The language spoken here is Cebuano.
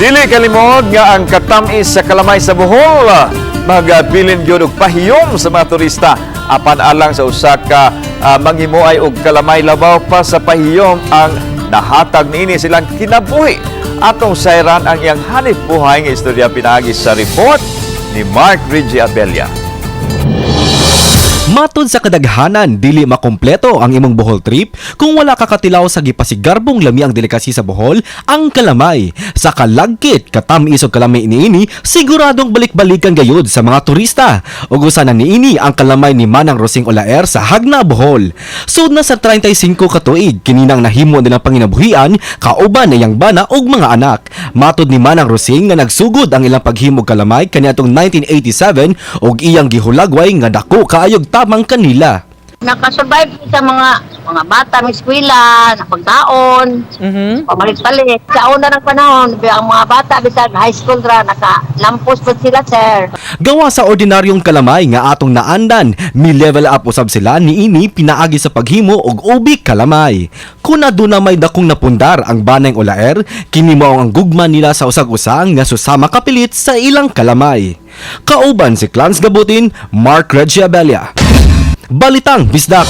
Dili kalimod nga ang katamis sa kalamay sa Bohol magbilin gyud og pahiyom sa mga turista, apan alang sa usa ka manghimuay og kalamay, labaw pa sa pahiyom ang nahatag niini silang kinabuhi. Atong sayran ang iyang hanip buhay nga istorya pinaagi sa report ni Mark Reggie Abella. Matod sa kadaghanan, dili makumpleto ang imong Bohol trip kung wala ka katilaw sa gipasigarbong lami ang delikasi sa Bohol, ang kalamay. Sa kalagkit, katamis og kalami niini, siguradong balik-balikan gayud sa mga turista. Ug usa na niini ang kalamay ni Manang Rosing Olaer sa Jagna, Bohol. Sud na sa 35 ka tuig, kininang nahimo nilang panginabuhian kauban na iyang bana ug mga anak. Matod ni Manang Rosing nga nagsugod ang ilang paghimog kalamay kaniadtong 1987 ug iyang gihulagway nga dako kaayog tamang kanila. Nakasurvive sa mga bata ng eskwela, na pagkaon, pamalit-palit. Sa una ng panahon, ang mga bata bisag high school ra nakalampos pa sila, sir. Gawa sa ordinaryong kalamay nga atong naandan, mi level up usab sila niini pinaagi sa paghimo og ubi kalamay. Kun aduna may dakong napundar ang banang Olaer, kini mao ang gugma nila sa usag-usa nga susama kapilit sa ilang kalamay. Kauban si Clans Gabutin, Mark Reggie Abella. Balitang Bisdak.